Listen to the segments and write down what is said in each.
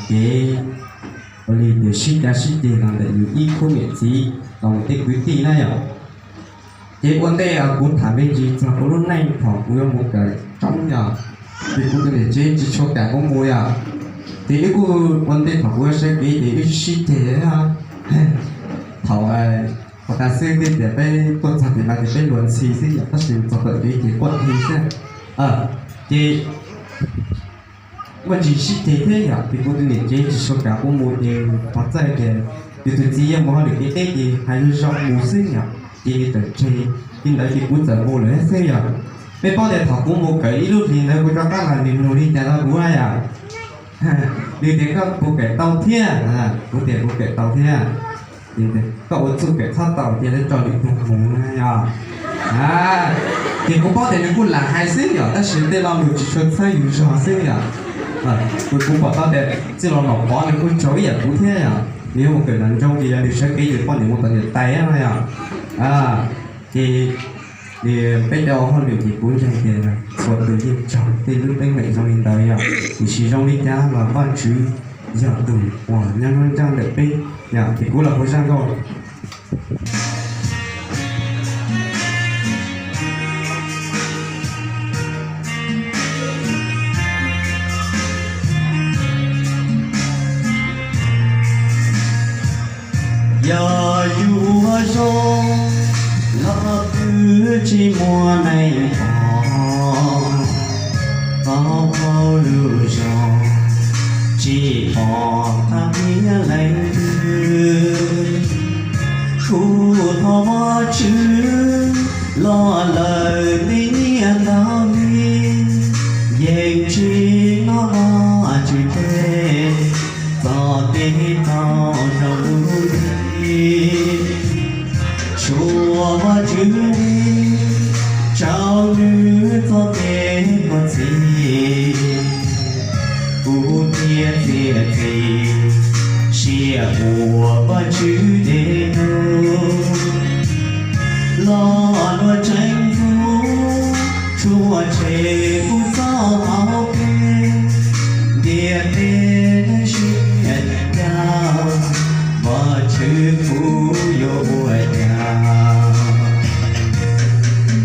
kev ua li tias sib cav sib ceg los ntawm yus ib khub niam txiv los mus tej kwv tij na yom. Ces ua ntej kuv tham me ntsis txog kuv lub neej thaum kuv yuav mus kawm txuj yom, ces kuv tus niam tsev tsis tshua kam kuv mus yom. Ces wb kuj ua ntej thaum kuv yuav sawv kev ces wb sib ceg. Thaum, thaum tas xwb tias peb tuaj txog tim no ces peb luag ntxhi xwb yom, tab sis txog tom kev ces quaj hi xwb. Ces muaj ntsis sib ceg thiab yom, ces kuv tus niam tsev tsis tshua kam kuv mus ces thov txawj tias yus tus txiv yuav mus hauj lwm kev teb ces hais zoo mus xwb yom, ces nws txawm tseg. Li ntawd ces kuv txawm mus lawm xwb yom. Peb paub tias thaum kuv mus kawm ib lub hlis ntawd kuv rov qab los nws nug li cas rau kuv yom. Nws tias koj puas kawm tau thiab? Kuv tias kuv kawm tau thiab. Koj ua txuj kawm txhob tau tias lawv tso lwm tus mus na yom. Ces kuv paub tias nws kuj lam hais xwb yom, tab sis tej lo lus tsis tshua txhawb yus zog xwb yom. Kuv pom tau tias txij los Nom Pov nws kuj tsaug ib yam kuv thiab yom, nws yuav mus kawm nram nroog ces yog nws sawv kev ces poj niam mus tom niam tais no yom. Ces peb cov ua hauj lwm ces kuv ntseeg tias txhua tus yeej tsaug tej lub teeb meem zoo li ntawd yom, tiam sis zoo li cas los Vajtswv yog tus uas nyob nruab nrab ntawm peb yom, ces kuv los kuv zaj nkauj. Yog yuav zoo los twb tsis muaj neeg pom, tau hauj lwm zog tsis pom qab thiab leej twg. Kuv thov Vajtswv los lawm tej niaj ntau hli, yeej tsis hnov Vajtswv teb txog tej tau rau lub ntiaj teb. Tshuav Vajtswv nti rau nws txoj kev kho txhij, kuv thiaj txiav txim siab ua Vajtswv tes nug. Los dua tseem txuj tshua tshem kuv txoj hau kev, ntiaj teb neeg siab cas, Vajtswv kuv yuav ua cas.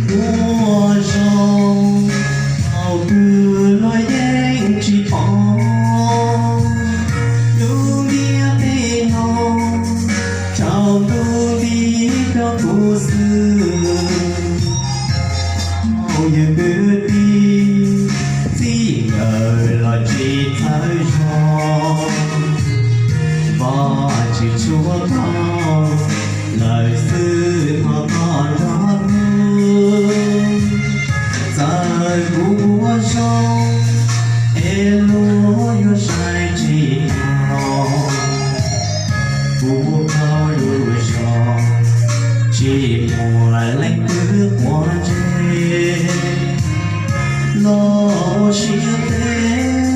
Ua zoo thaum twg los yeej tsis pom, lub ntiaj teb no tsaus ntuj nti rau kuv xwb. Yus kwv tij txij nkawm los tsis txhawj zog, Vajtswv tsuas tau lawm xwb thov koj nrog kuv. Txawm kuv ua zoo es luag yuav saib tsis taus, kuv ua koj lub zog tsis muaj leej twg quav ntsej. Los ua siab tes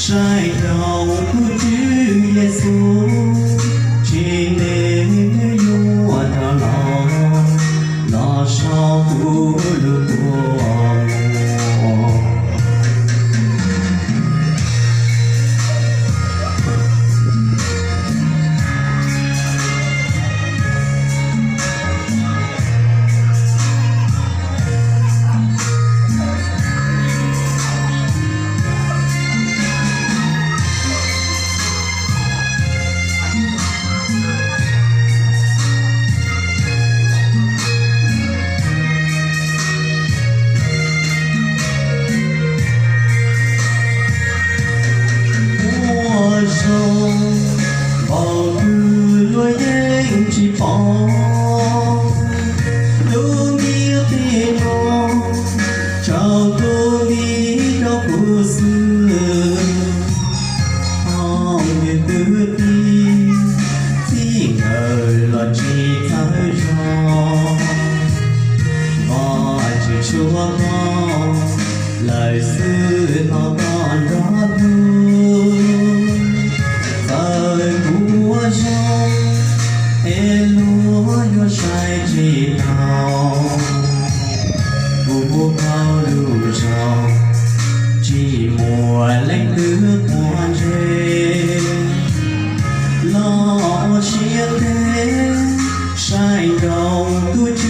saib rau kuv Tswv Yexus, tsis ntev nws yuav rov los, los sau kuv lub kua muag. Nrog tus